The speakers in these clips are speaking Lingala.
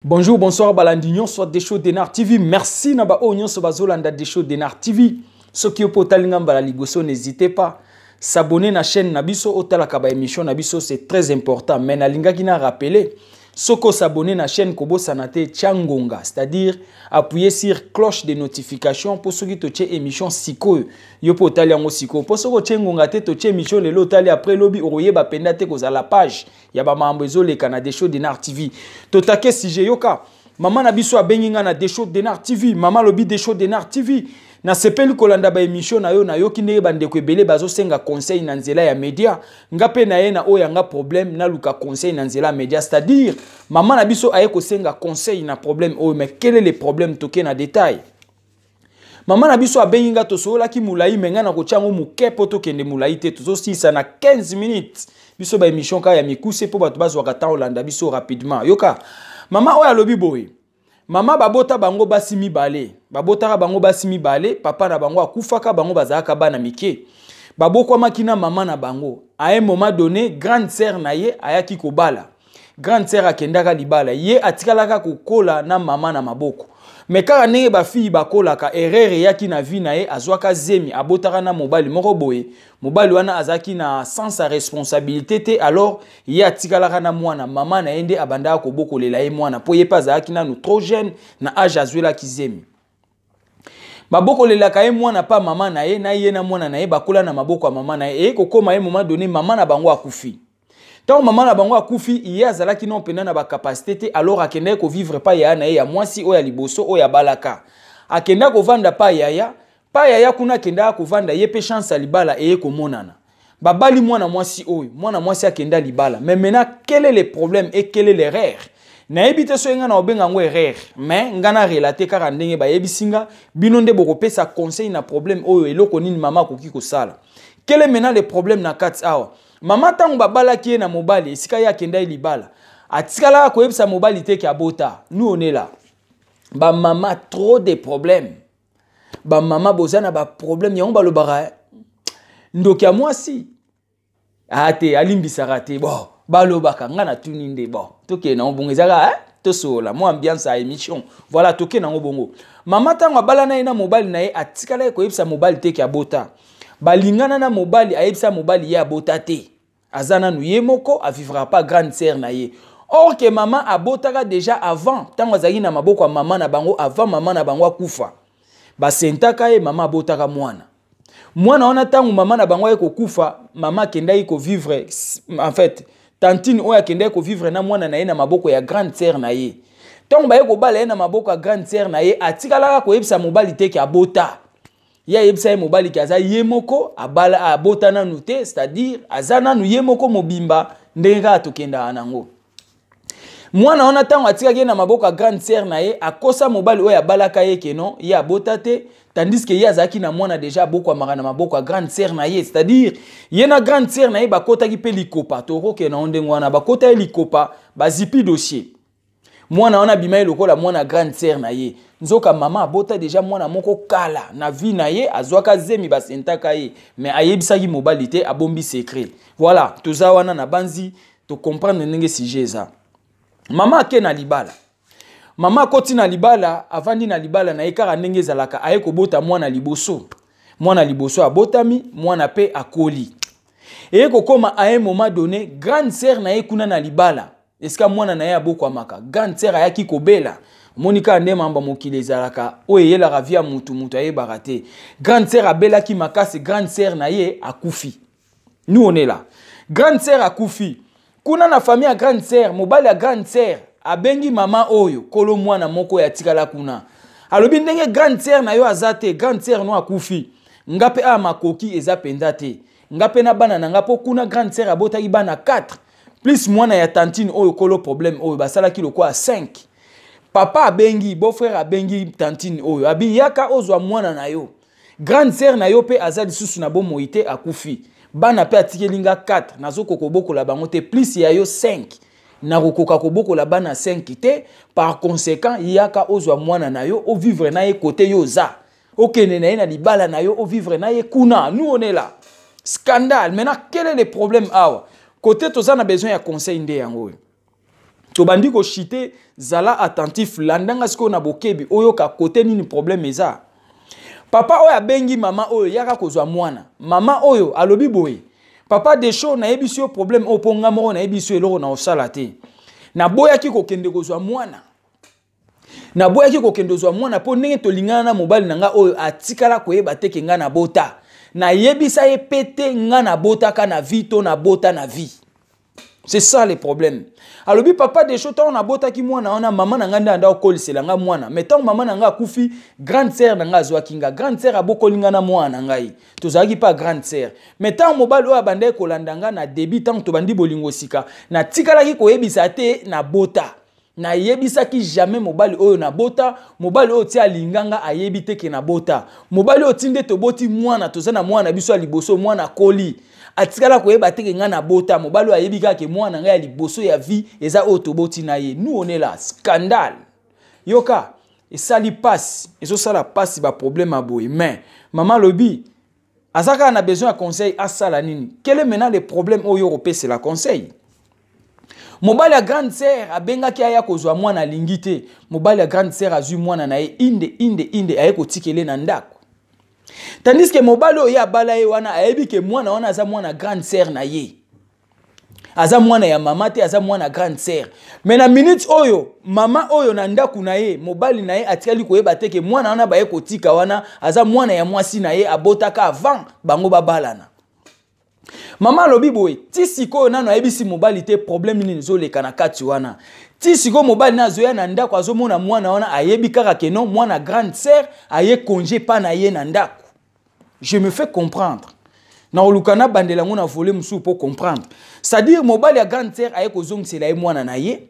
Bonjour, bonsoir, balandi nyonso Desho Denar TV. Merci na ba oyo nyonso bazolanda Desho Denar TV. Soki yo po otalinga mbala liboso, n'hésitez pas s'abonner na chaîne na biso, otalaka ba émission na biso, c'est très important. Mais nalingaki na rappeler, soki osabonner na chaîne, kobosana te tia ngonga, c'est-à-dire appuyer sur cloche de notification mpo soki totie émission sikoyo, yo mpo otali yango sikoyo. Mpo soki otie ngonga te, totie émission lelo, otali après lobi, okoyeba mpenza te kozala page ya bamakambo ezoleka na Desho Denar TV. Totake sujet. Yoka, mama na biso abengi nga na Desho Denar TV. Mama alobi: "Desho Denar TV, nasepeli kolanda baémission na yo. Nayoki ndenge bandeko ebele bazosenga conseil na nzela ya média. Nga mpe na ye na oyo yanga problème, naluka conseil na nzela ya média." C'est-à-dire mama na biso aye kosenga conseil na problème oyo. Mais quel est le problème? Toke na détail. Mama na biso abengi nga, tosololaki molai, me ngai na kotia yango moke mpo tokende molai te. Tozosilisa na 15 minutes. Biso baémission kaka ya mikuse mpo bato bazwaka ntango olanda biso rapidement. Yoka, mama oyo alobi boye: mama babota bango basi mibale, babotaka bango basi mibale. Papa na bango akufaka, bango bazalaka bana mike, babokwamaki na mama na bango. À un moment donné, grande sœur na ye ayaki kobala. Grande sœur akendaka libala, ye atikalaka kokola na mama na maboko. Me kaka ndenge bafille bakolaka, erreur eyaki na vie na ye, azwaka zemi, abotaka na mobali moko boye. Mobali wana azalaki na sens ya responsabilité te. Alors ye atikalaka na mwana, mama na ye nde abandaka kobokolela ye mwana, mpo ye mpe azalaki nanu trop jeune na age azwelaki zemi. Babokolelaka ye mwana pa mama na ye, na ye na mwana na ye bakola na maboko ya mama na ye. Eye kokóma ye moment donné, mama na bango akufi. Ntango mama na bango akufi, ye azalaki non mpenza na bacapacité te. Alors akendaki kovivre pa yaya na ye ya mwasi oyo ya liboso oyo abalaka. Akendaki kovanda pa yaya, pa yaya kuna akendaka kovanda. Ye mpe chance ya libala eye komonana, babali mwana mwasi oyo. Mwana mwasi akenda libala. Mais maintenant, quel est le problème et quelle est l'erreur? Nayebi te soki ngai na kobenga yango erreur, mais ngai na relate kaka ndenge bayebisi nga. Bino nde bokopesa conseil na problème oyo, eloko nini mama akoki kosala. Quel est maintenant le problème na kati awa? Mama, ntango babalaki ye na mobali, esika ye akenda ye libala, atikalaka koyebisa mobali te ke abota. Nous, on est là. Bamama, trop de problème. Bamama boza na baproblème. Yango balobaka ndoki ya mwasi aa te, alimbisaka te. Bon, balobaka, nga natuni nde. Bon, tokende nango bongo, ezaka eh? Tosola mwa ambiance ya émission. Voilà, tokende nango bongo. Mama, ntango abala na ye na mobali na ye, atikala ye koyebisa mobali te ke abota. Balingana na mobali, ayebisa mobali ye abota te, aza nanu ye moko, avivra pa grande sœur na ye. Or ke mama abotaka déjà avant, ntango azalaki na maboko ya mama na bango, avant mama na bango akufa, basentaka ye, mama abotaka mwana. Mwana wana, ntango mama na bango aye kokufa, mama akendaki kovivre, en fait tantine oyo akendaki kovivre na mwana na ye na maboko ya grande sœur na ye. Ntango baye kobala ye na maboko ya grande sœur na ye, atikalaka koyebisa mobali te ke abota. Ye ayebisa ye mobali ke aza ye moko, abala, abota nanu te, c'est-à-dire aza nanu ye moko mobimba, ndenge kaka tokendaka nango. Mwana wana, ntango atikaki ye na maboko ya grande sœur na ye, akosa mobali oyo abalaka ye ke non, ye abota te, tandis ke ye azalaki na mwana déjà, abokwamaka na maboko ya grande sœur na ye. C'est-à-dire ye na grande sœur na ye bakotaki mpe likopa. Tokokende nango ndenge wana, bakota ye likopa, bazipi dossier. Mwana wana abima ye lokola mwana grande sœur na ye. Nzoka mama abota déjà mwana moko kala na vie na ye, azwaka zemi, basentaka ye, mais ayebisaki mobali te, abombi secret. Voilà, toza wana na banzi tocomprendre ndenge sujet eza. Mama ake na libala, mama akoti na libala, avandi na libala na ye kaka ndenge ezalaka. Aye kobota mwana liboso. Mwana liboso abotami, mwana mpe akoli. Eye kokóma à un moment donné, grande sœur na ye kuna na libala, esika mwana na ye abokwamaka, grande sœur ayaki kobela. Omoni kaka nde mamba mokili ezalaka, oyo eyelaka vie ya mutu, mutu ayebaka te. Grande sœur abelaki makasi, grande sœur na ye akufi. Nous, on est là. Grande sœur akufi. Kuna na famille ya grande sœur, mobali ya grande sœur abengi mama oyo kolo mwana moko oyo atikala kuna, alobi: "Ndenge grande sœur na yo aza te, grande sœur no akufi, nga mpe awa makoki eza mpenza te, nga mpe na bana na nga." Mpo kuna grande sœur abotaki bana 4 plus mwana ya tantine oyo kolo problème oyo, basalaki lokola 5. Papa abengi beau-frère, abengi tantine oyo, abi: "Yaka ozwa mwana na yo. Grande sœur na yo mpe aza lisusu na bomoi te, akufi. Bana mpe atikeli nga 4, nazokoka kobokola bango te, plus ya yo 5, nakokoka kobokola bana 5 te. Par conséquent, yaka ozwa mwana na yo, ovivre na ye kote yo oza, okende na ye na libala na yo, ovivre na ye kuna." Nous, on est là. Scandale. Maintenant, quel est le problème awa? Côté toza na besoin ya conseil nde yango oyo. Tobandi koshite. Zala attentif, landanga sikoyo na bokebi, oyoka kote nini problème eza. Papa oyo abengi mama oyo, yaka kozwa mwana. Mama oyo alobi boye: "Papa Desho, nayebisi yo problème oyo mpo nga moko nayebisi yo eloko na osala te. Naboyaki kokende kozwa mwana, naboyaki kokende kozwa mwana mpo ndenge tolingana na mobali na nga oyo, atikala koyeba te ke nga nabota. Nayebisa ye pe te nga nabotaka na vie to nabota na vie. C'est ça le problème." Alobi: "Papa Desho, ntango nabotaki mwana wana, mama na ngai nde anda okolisela nga mwana. Mais ntango mama na ngai akufi, grande sœur na ngai azwaki nga. Grande sœur abokoli nga na mwana na ngai, tozalaki mpa grande sœur. Mais ntango mobali oyo abandaki kolanda nga na début, ntango tobandi bolingo sika, natikalaki koyebisa te nabota. Nayebisaki jamais mobali oyo nabota. Mobali oyo ti alinga nga, ayebi te ke nabota. Mobali oyo ti nde toboti mwana, toza na mwana biso ya liboso, mwana akoli, atikala koyeba te ke ngai nabota. Mobali oyo ayebi kaka ke mwana ngai ya liboso ya vie eza oyo toboti na ye." Nous, on est là. Scandale. Yoka, esali pasi, ezosala pasi, baproblème ya boye. Mais mama alobi aza kaka na besoin ya conseil, asala nini? Quel est maintenant le problème oyo okopesela conseil? Mobali ya grande sœur abengaki aya kozwa mwana, alingi te. Mobali ya grande sœur azwi mwana na ye, inde inde inde, aye kotikele na ndako, tandis ke mobali oyo ye abala ye wana ayebi ke mwana wana aza mwana grande sœur na ye, aza mwana ya mama te, aza mwana grande sœur. Mais na minute oyo, mama oyo na ndako na ye, mobali na ye atikali koyeba te ke mwana wana baye kotika wana aza mwana ya mwasi na ye abotaka avant bango babalana. Mama alobi boye: ti sikoyo nano ayebisi mobali te problème nini ezoleka na kati wana. Ti sikoyo mobali na azoya na ndako, azomona mwana wana, ayebi kaka ke non, mwana grande sœur aye congé pa na ye na ndako. Je me fais comprendre? Na koluka nabandela yango na volet mosusu mpo comprendre. C'est-à-dire mobali ya grande sœur aye kozongisela ye mwana na ye,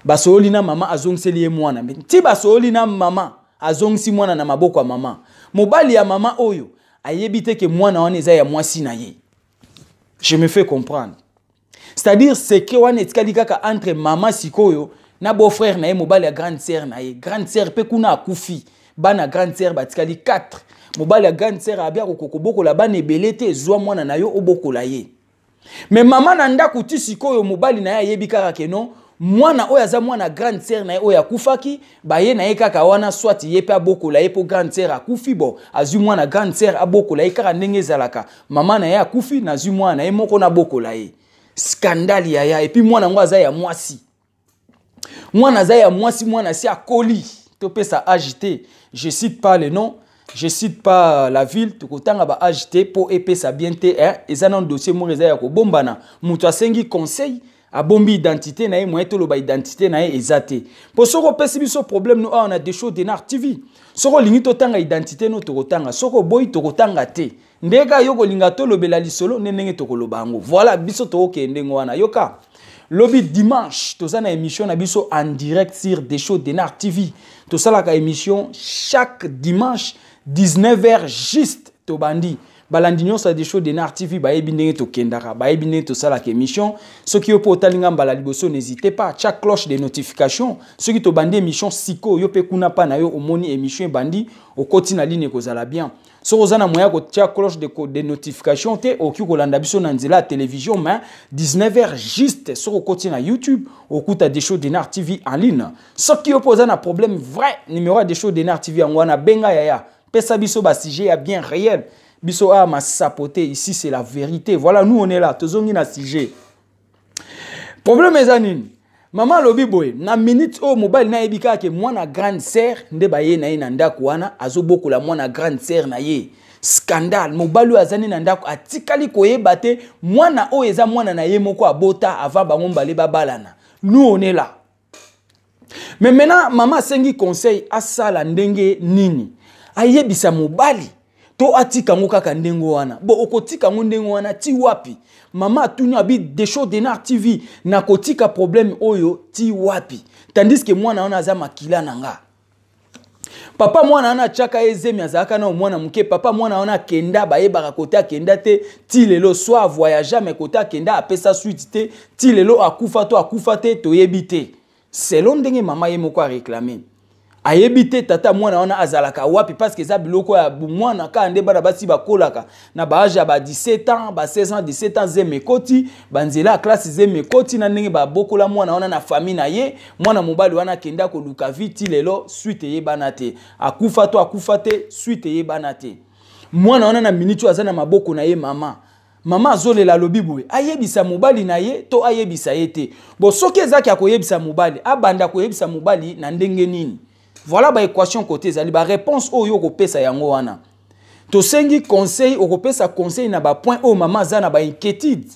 basololi na mama, azongiseli ye mwana. Ti basololi na mama, azongisi mwana na maboko ya mama. Mobali ya mama oyo ayebi te ke mwana wana eza ya mwasi na ye. Je me fais comprendre? C'est-à-dire secret wana etikali kaka entre mama sikoyo na beau-frère na ye, mobali ya grande sœur na ye. Grande sœur mpe kuna akufi, bana grande sœur batikali 4. Mobali ya grande sœur abi akoka kobokola bana ebele te, ezwa mwana na yo, obokola ye. Mais mama na ndako, ti sikoyo mobali na ye ayebi kaka ke non, mwana oyo aza mwana grande sœur na ye oyo akufaki, baye na ye kaka wana, soit ye mpe abokola ye mpo grande sœur akufi. Bon, azwi mwana grande sœur, abokola ye kaka ndenge ezalaka. Mama na ye akufi, nazwi mwana na ye moko, nabokola ye. Scandale, yaya. Et puis mwana yango aza ya mwasi, mwana aza ya mwasi, mwana si akoli, topesa âge te. Je cite pas le nom, je cite pas la ville, tokotanga ba âge te mpo epesa bien te, eh? Eza nano dossier moko eza ya kobombana. Moto asengi conseil, abombi identité na ye, moye toloba identité na ye eza te. Mpo soki opesi biso problème no awa na Desho Denar TV, soki olingi totanga identité no, tokotanga. Soki oboyi, tokotanga te. Ndenge kaka yo kolinga tolobela lisolo nde ndenge tokoloba yango. Voilà, biso tokokende ndenge wana. Yoka, lobi dimanche toza na émission na biso en direct sur Desho Denar TV. Tosalaka émission chaque dimanche 19h juste, tobandi. Balandi nyonso ya Desho Denar TV bayebi ndenge tokendaka, bayebi ndenge tosalaka émission. Soki yo mpo otali nga mbala liboso, n'hésite pas, tia cloche de notification. Soki tobandi émission sikoyo, yo mpe kuna mpa na yo omoni émission ebandi, okoti na ligne, ekozala bien. Soki oza na moyen kotia cloche de notification te, okoki kolanda biso na nzela ya télévision. Mais 19h juste, soki okoti na YouTube, okuta Desho Denar TV en ligne. Soki yo mpo oza na problème vrai, numéro ya Desho Denar TV yango wana, benga yaya, pesa biso basujet ya bien réel. Biso awa masapo te, ici c'est la vérité. Voilà, nous on est là. Tozongi na sujet. Problème eza nini? Mama alobi boye: na minute oyo, mobali nayebi kaka ke mwana grande sœur nde baye na ye na ndako wana, azobokola mwana grande sœur na ye. Scandale. Mobali oyo aza nde na ndako, atikali koyeba te mwana oyo eza mwana na ye moko abota avant bango mbale babalana. Nous, on est là. Mais maintenant mama asengi conseil, asala ndenge nini? Ayebisa mobali to atika yango kaka ndenge wana? Bo okotika yango ndenge wana ti wapi? Mama atuni, abi: "Desho Denar TV, nakotika problème oyo ti wapi, tandis ke mwana wana aza makila na nga? Papa mwana wana atiaka ye zemi, azalaka na mwana moke. Papa mwana wana akenda, bayebaka kote akenda te ti lelo. Soit avoyagea, mais kote akenda apesa suite te ti lelo. Akufa to akufa te, toyebi te, selon ndenge mama ye moko aréclame. Ayebi te tata mwana wana azalaka wapi, parce que eza biloko ya mwana kaka nde bana basi bakolaka na baâge ya ba 17 ans, ba 16 ans, 17 ans, zemi ekoti, banzela ya classe, zemi ekoti na ndenge babokola mwana wana na famille na ye. Mwana mobali wana akenda koluka vie, ti lelo suite eyebana te. Akufa to akufa te, suite eyebana te. Mwana wana na miniti oyo aza na maboko na ye. Mama azolela, alobi boye: ayebisa mobali na ye to ayebisa ye te? Bon, soki ezaki akoyebisa mobali, abanda koyebisa mobali na ndenge nini? Voilà baéquation kote ezali, baréponse oyo okopesa yango wana. Tosengi conseil, okopesa conseil na bapoint oyo mama aza na bainquiétude.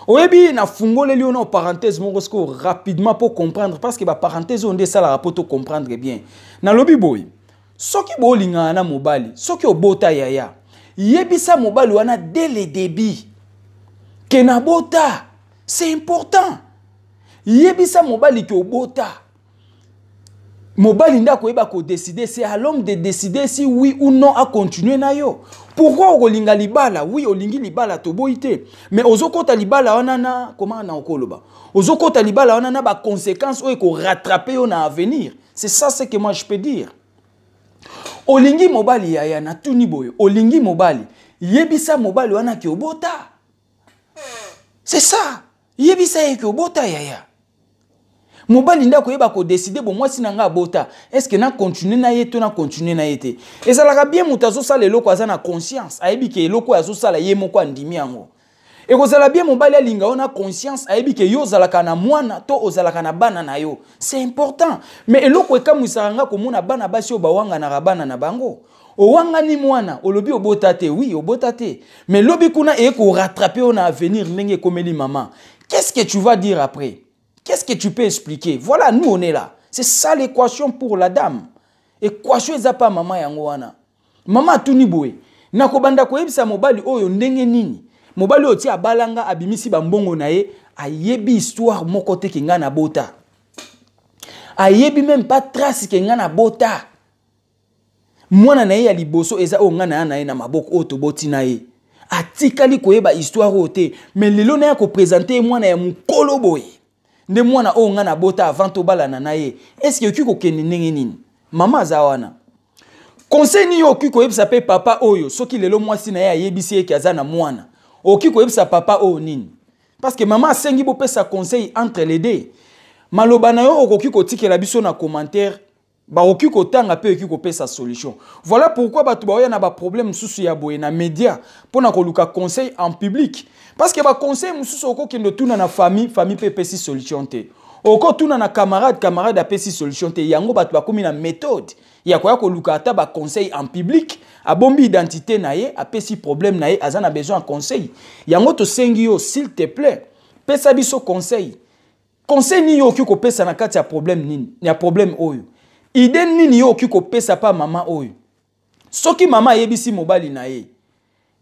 Oyebi, nafungoleli yo na parenthèse moko sikoyo rapidement mpo comprendre, parce que baparenthèse oyo nde esalaka mpo tocomprendre bien. Nalobi boye: soki boolingana na mobali, soki obota, yaya, yebisa mobali wana dès le début ke nabota. C'est important, yebisa mobali ke obota. Mobali nde akoyeba kodécider. C'est à l'homme de décider si oui ou non acontinue na yo. Pourquoi okolinga libala? Oui, olingi libala, toboyi te, mais ozokɔta libala wana na koma na okoloba, ozokɔta libala wana na baconséquence oyo ekorattrape yo na avenir. C'est ça ce que moi je peux dire. Olingi mobali, yaya, natuni boye: olingi mobali, yebisa mobali wana ke obota. C'est ça, yebisa ye ke obota, yaya. Mobali nde akoyeba kodécider: bo mwasi na ngai abota, est-ce na continue na ye to na continue na ye te? Ezalaka bien moto azosala eloko aza na conscience, ayebi ke eloko oyo azosala, ye moko andimi yango. Ekozala bien mobali alinga yo na conscience, ayebi ke yo ozalaka na mwana to ozalaka na bana na yo. C'est important. Mais eloko ekamwisaka nga, komona bana basi oyo bawanganaka bana na bango. Owangani mwana, olobi obota te. Oui, obota te, mais lobi kuna eye korattrape yo na avenir, ndenge ekomeli mama. Qu'est-ce que tu vas dire après? Qu'est-ce que tu peux expliquer? Voilà, nous on est là. C'est ça l'équation pour la dame. Équation eza pa mama yango wana. Mama atuni boye: nakobanda koyebisa mobali oyo ndenge nini? Mobali oyo ti abalanga, abimisi bambongo na ye, ayebi histoire moko te ke ngai nabota, ayebi même pas trace ke ngai nabota. Mwana na ye ya liboso eza oyo ngai na ya na ye na maboko, oyo toboti na ye. Atikali koyeba histoire oyo te. Mais lelo na ya koprésenter ye mwana ya mokolo boye, nde mwana oyo ngai nabota avant tobalana na ye. Est-ce okoki kokende ndenge nini? Mama aza wana, conseil nini okoki koyebisa mpe papa oyo, soki lelo mwasi na ye ayebisi eke aza na mwana? Okoki koyebisa papa oyo nini? Parce que mama asengi bopesa conseil entre les deux. Maloba na yo okoki kotikela biso na commentaire, bakoki kotanga mpe okoki kopesa solution. Voilà pourquoi bato baoya na baproblème mosusu ya boye na média mpona koluka conseil en public, parce que baconseil mosusu okokende otuna na famille, famille mpe epesi solution te. Okotuna na camarade, camarade apesi solution te. Yango bato bakomi na méthode ya koya koluka ata baconseil en public. Abombi identité na ye, apesi problème na ye, aza na besoin ya conseil. Yango tosengi yo, s'il te plaît, pesa biso conseil. Conseil nini yo okoki kopesa na kati ya problème nini, ya problème oyo? Idée nini yo okoki kopesa pa mama oyo? Soki mama ayebisi mobali na ye,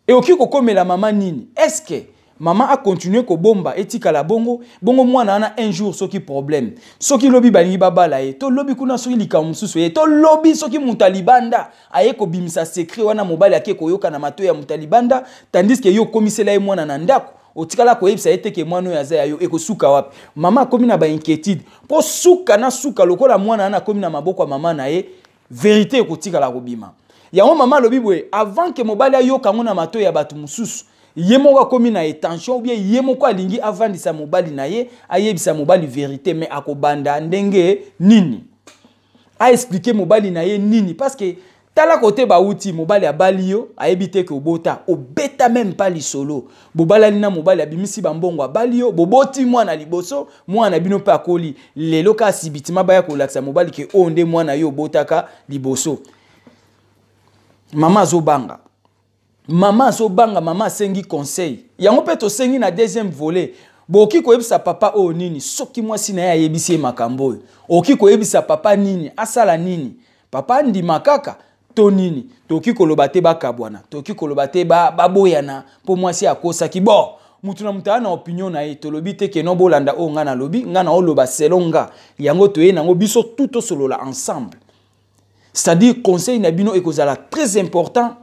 ekoki kokomela mama nini? Est-ce mama akontinue kobomba, etikala bongo bongo? Mwana wana, un jour soki problème, soki lobi balingi babala ye, to lobi kuna soki likambo mosusu ye, to lobi soki moto alibanda aye kobimisa secret wana, mobali ake koyoka na matoi ya moto alibanda, tandis ke yo okomisela ye mwana na ndako, otikala koyebisa ye te ke mwana oyo aza ya yo, ekosuka wapi? Mama akomi na bainquiétude, mpo suka na suka, lokola mwana wana akomi na maboko ya mama na ye, vérité ekotikala kobima. Yango mama alobi boye: avant ke mobali ayoka yango na matoi ya bato mosusu, ye moko akomi na intention ou bien ye moko alingi avandisa mobali na ye, ayebisa mobali vérité. Mais akobanda ndenge nini? Aexpliquer mobali na ye nini? Parce que tala kote bauti, mobali abali yo, ayebi te ke obota, obeta même pas lisolo. Bobalani na mobali, abimisi bambongo, abali yo, boboti mwana liboso, mwana bino mpe akoli. Lelo kaka subitement baya kolakisa mobali ke oyo nde mwana yo obotaka liboso. Mama azobanga, mama azobanga, mama asengi conseil. Yango mpe tosengi na deuxième volet: bokoki koyebisa papa oyo nini soki mwasi na ye ayebisi ye makambo oyo? Okoki koyebisa papa nini? Asala nini? Papa andima kaka to nini? Tokoki koloba te bakabwana, tokoki koloba te baboyana, mpo mwasi akosaki. Bon, mutu na mutu aya na opinion na ye. Tolobi te ke no bolanda oyo ngai nalobi, ngai na oloba selon nga. Yango toye nango biso tout tosolola ensemble, c'est-à-dire conseil na bino ekozala très important.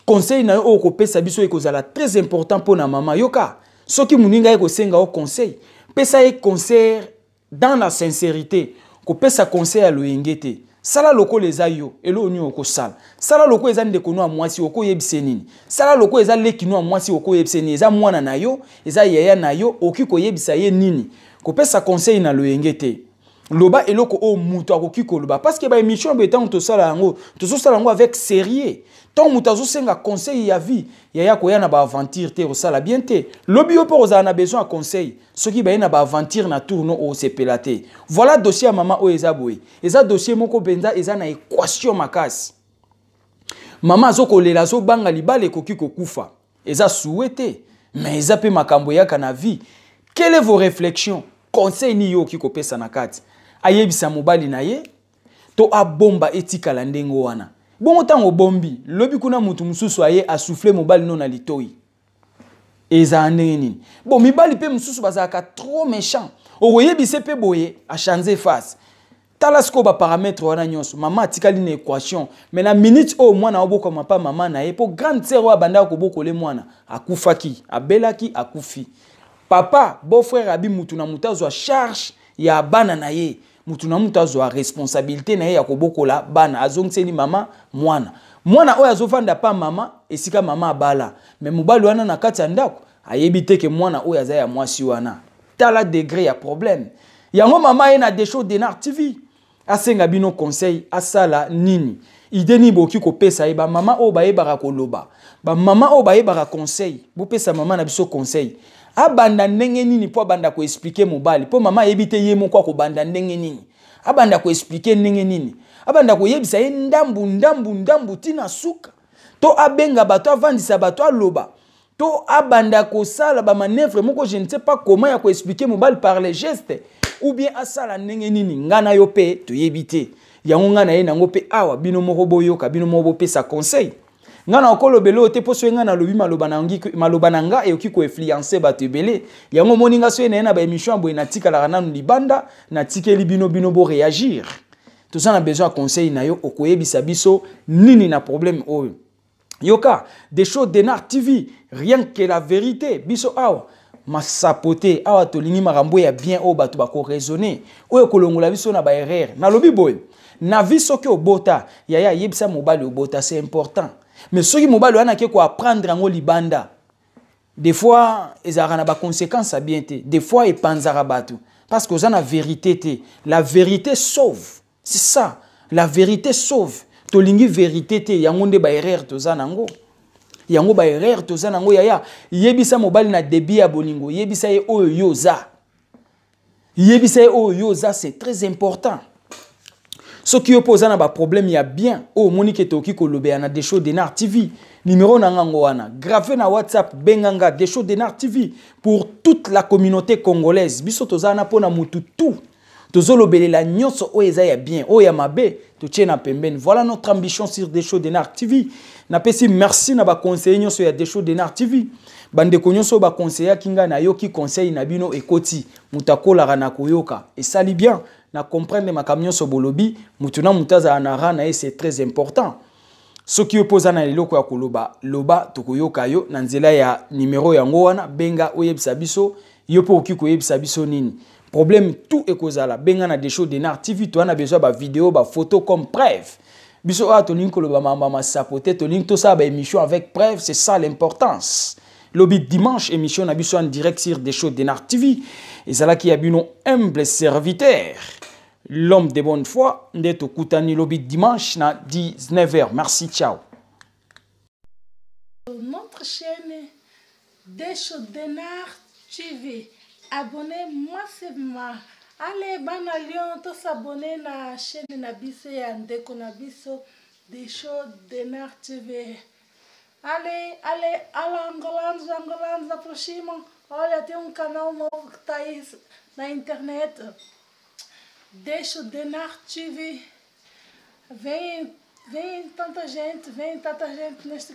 Conseil na yo oyo kopesa biso ekozala très important mpo na mama. Yoka, soki moninga ye kosenga yo conseil, pesa ye conseil dans la sincérité. Kopesa conseil ya loyenge te. Sala lokola eza yo, eloko nini okosala? Sala lokola eza ndeko no ya mwasi, okoyebisa ye nini? Sala lokola eza leki no ya mwasi, okoyebisa ye nini? Eza mwana na yo, eza yaya na yo, okoki koyebisa ye nini? Kopesa conseil na loyenge te. Loba eloko oyo moto akoki koloba, parce que ba émission boye ntango tosala yango, tozosala yango avec sérieux. Ntango moto azosenga conseil ya vie, yaya koya na ba aventure te, kosala bien te. Lobi yo mpe kozala na besoin ya conseil, soki baye na ba aventure na tour no, osepela te. Voilà dossier ya mama oyo eza boye. Eza dossier moko mpenza eza na équation makasi. Mama azokolela, azobanga libala ekoki kokufa. Eza souhait te, mais eza mpe makambo eyaka na vie. Quelle est vos réflexions? Conseil nini yo okoki kopesa na kati? Ayebisa mobali na ye to abomba etikala ndenge wana? Bongo ntango obombi, lobi kuna motu mosusu aye asouffle mobali no na litoi, ezala ndenge nini? Bon, mibali mpe mosusu bazalaka trop méchant, okoyebisa mpe boye, achange face. Tala sikoyo baparamètre wana nyonso, mama atikali na équation. Mais na minute oyo mwana obokama mpa mama na ye, mpo grande sœur oyo abandaka kobokole mwana akufaki, abelaki, akufi. Papa beau frère abi mutu na mutu azwa charge ya bana na ye, mutu na mutu azwa responsabilité na ye ya kobokola bana. Azongiseli mama mwana, mwana oyo azovanda pa mama esika mama abala. Mais mobali wana na kati ya ndako ayebi te ke mwana oyo aza ya mwasi wana. Tala degré ya problème yango. Mama ye na Desho Denar TV asenga bino conseil, asala nini? Idée nini bokoki kopesa ye? Bamama oyo bayebaka koloba, bamama oyo bayebaka conseil, bopesa mama na biso conseil. Abanda ndenge nini mpo abanda koexpliquer mobali? Mpo mama ayebi te ye moko akobanda ndenge nini, abanda koexpliquer ndenge nini, abanda koyebisa ye ndambu ndambu ndambu ntina suka, to abenga bato, avandisa bato, aloba, to abanda kosala bamanœuvre moko, je ne sais pas comment, ya koexpliquer mobali par les gestes, ou bien asala ndenge nini? Ngai na yo mpe toyebi te yango. Ngai na ye nango mpe awa, bino moko boyoka, bino moko bopesa conseil. Ngai na okolobela oyo te, mpo soki ngai nalobi, maloba na nga ekoki koinfluencer bato ebele. Yango omoni nga soki naye na baémission ya boye, natikalaka nanu libanda, natikeli bino, bino boréagir. Toza na besoin ya conseil na yo. Okoyebisa biso nini na problème oyo? Yoka, Desho Denar TV, rien que la vérité. Biso awa masapo te. Awa tolingi makambo ya bien oyo bato bakoraisonner, oyo kolongola biso na baerreur. Nalobi boye na vie: soki obota, yaya, yebisa mobali obota, c'est important. Mais soki mobali wana ake koapprendre yango libanda, des fois ezalaka na baconséquence ya bien te. Des fois epanzaka bato parce que oza na vérité te. La vérité sauve, c'est ça, la vérité sauve. Tolingi vérité te, yango nde baerreur toza nango, yango baerreur toza nango. Yaya, yebisa mobali na début ya bolingo, yebisa ye oyo yo oza, yebisa ye oyo yo oza, c'est très important. Soki yo mpo oza na baproblème ya bien oyo omoni ke tokoki kolobela na Desho Denar TV, numéro na ngango wana grave na WhatsApp, benga nga. Desho Denar TV pour toute la communauté congolaise. Biso toza wana mpona mutu tout, tozolobelela nyonso oyo eza ya bien, oyo ya mabe totie na pembeni. Voilà notre ambition sur Desho Denar TV. Napesi merci na baconseiller nyonso ya Desho Denar TV, bandeko nyonso oyo baconseillaki ngai. Nayoki conseil na bino, ekoti. Moto akolaka na koyoka, esali bien na comprendre makambo nyonso bolobi. Motu na motu azala na rang na ye, c'est très important. Soki yo mpo oza na eloko ya koloba, loba, tokoyoka yo na nzela ya nimero yango wana. Benga, oyebisa biso yo mpo okoki koyebisa biso nini. Problème tout ekozala, benga na Desho Denar TV. Toza na besoin bavideo, bafoto comme preuve. Biso oyo tolingi koloba makambo ya masapo te, tolingi tosala baémission avec preuve, c'est ça l'importance. Lobi dimanche, émission na biso en direct sur Desho Denar TV. Ezalaki ya bino humble serviteur, l'homme de bonne foi. Nde tokutani lobi dimanche na 19h. Merci, ciao. Notre chaîne Desho Denar TV. Abonnez massivement. Allez, bana Lyon, tous s'abonner na chaîne na biso ya ndeko na biso Desho Denar TV. Allez, allez, allez, angolanos, angolanos, aproximam. Olha, tem um canal novo que está aí na internet. Desho Denar TV. Vem, vem tanta gente, vem tanta gente neste